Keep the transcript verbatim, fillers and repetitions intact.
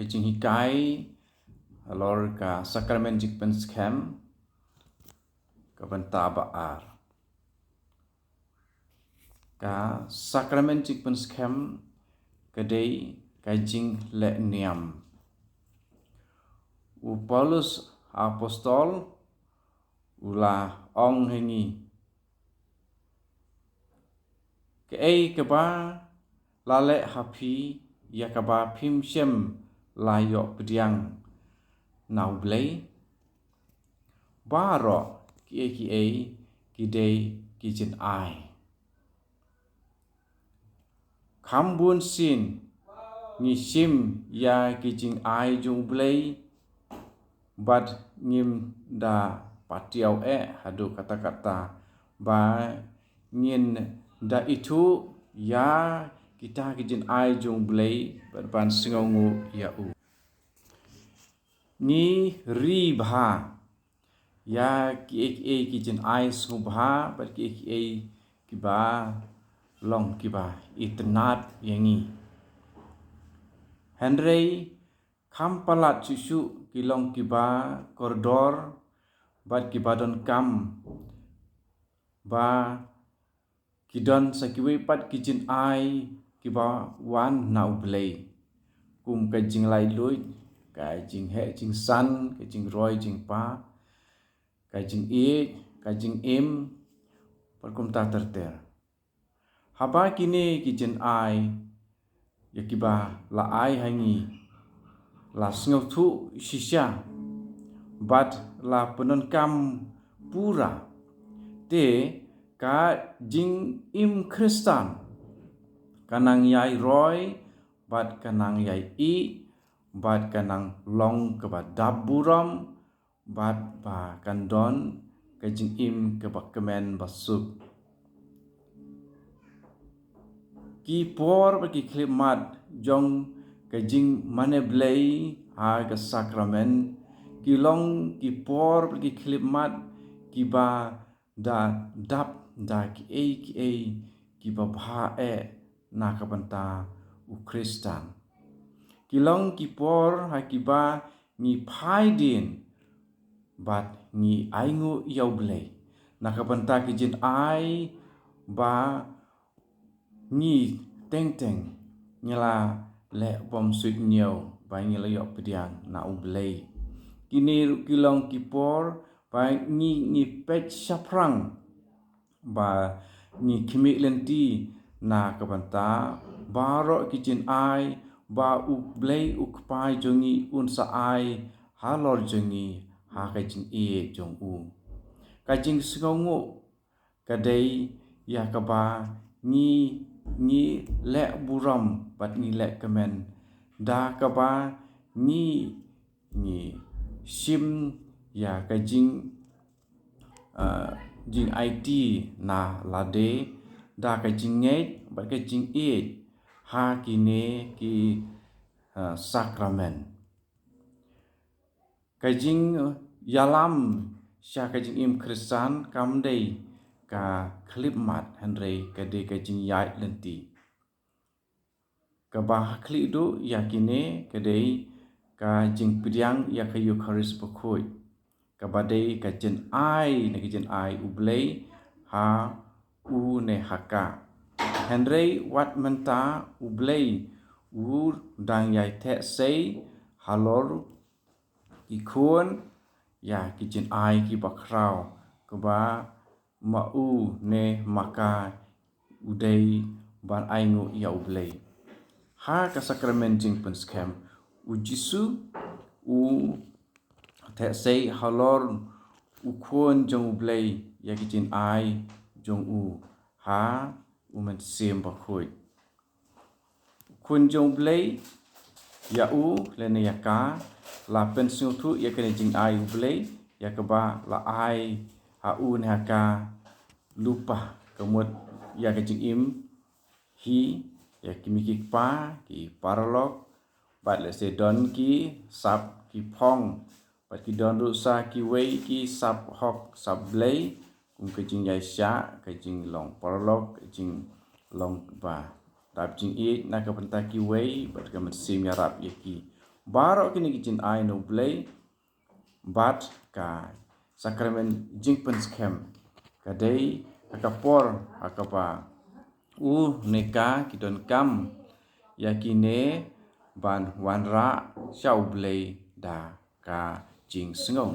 Ka jinghikai halor ka Sakramen Jingpynskhem ka bynta ba ar. Ka Sakramen Jingpynskhem ka dei ka jingleh niam. U Paulus Apostol u la ong ha ngi, kaei kaba la leh ha phi, ïa kaba phim shym la ïoh pdiang na U Blei, baroh kiei kiei ki dei ki jynai. Kham bun sien ngi shim ïa ki jingai jong U Blei, bad ngim da patiaw eh haduh katta katta ba ngin da ithuh ïa kita ki jingai jong U Blei bad ban sngewnguh ïa u. Ngi ri bha ïa kiei kiei ki jingai sngewbha bad kiei kiei kiba long kiba itynnad ïa ngi. Hynrei kham palat shuh shuh ki long kiba kordor bad kiba donkam ba ki don sa kiwei pat ki jingai kiba wan na U Blei, kum ka jinglaitluid, ka jingheh jingsan, ka jingroi jingpa, ka jingïeit, ka jingim, bad kumta ter ter. Haba kine ki jingai ïa kiba la ai ha ngi la sngewthuh shisha bad la pyndonkam pura, te ka jingim Khristan ka nang ïai roi bad ka nang ïai ih bad ka nang long kaba dap burom bad ba kan don ka jingim kaba kmen ba suk. Ki por bad ki khyllipmat jong ka jingmane Blei ha ka sakramen ki long ki por bad ki khyllipmat kiba da dap da kiei kiei kiba bha eh na ka bynta u Khristan. Ki long ki por ha kiba ngi phai dien bad ngi ainguh ïa U Blei na ka bynta ki jingai ba ngi teng teng ngi la leh bymsuidñiew ba ngi la ïoh pdiang na U Blei. Kine ruh ki long ki por ba ngi ngi peit shaphrang ba ngi khmih lynti na ka bynta baroh ki jingai ba U Blei U Kpa jong ngi un sa ai halor jong ngi ha ka jingïeit jong u. Ka jingsngewnguh ka dei ïa kaba ngi ngi leh burom bad ngi leh kmen da kaba ngi ngi shim ïa ka jing ah, jingaiti na lade da ka jingngeit bad ka jingïeit ha kine ki ah, sakramen. Ka jingïalam sha ka jingim Khristan kam dei ka khyllipmat hynrei ka dei ka jingïaid lynti. Kaba ha khlieh duh ïa kine ka dei ka jingpdiang ïa ka Eukharist bakhuid kaba dei ka jingai ne ka jingai U Blei ha u ne ha ka. Hynrei wat mynta U Blei u dang ïai theh sei halor ki khun ïa ki jingai kiba khraw kaba ma u ne ma ka u dei ban ainguh ïa U Blei. Ha ka sakramen jingpynskhem U Jisu u theh sei halor u khun jong U Blei ïa ki jingai jong u ha u Mynsiem Bakhuid. Khun jong U Blei ïa u lane ïa ka la pynsngewthuh ïa kane jingai U Blei ïa kaba la ai ha u ne ha ka lypa ka mut ïa ka jingim hi ïa ki mei ki kpa ki paralok bad lehse don ki sap ki phong bad ki don ruh sa kiwei ki sap hok sap Blei kum ka jingïaishah ka jinglong paralok ka jinglong ba dap jingïeit na ka bynta kiwei bad ka mynsiem ïarap ïa ki. Baroh kine ki jingaiei na U Blei bad ka sakramen jingpynskhem ka dei ha ka por ha kaba u ne ka ki donkam ïa kine ban wanrah sha U Blei da ka jingsngew.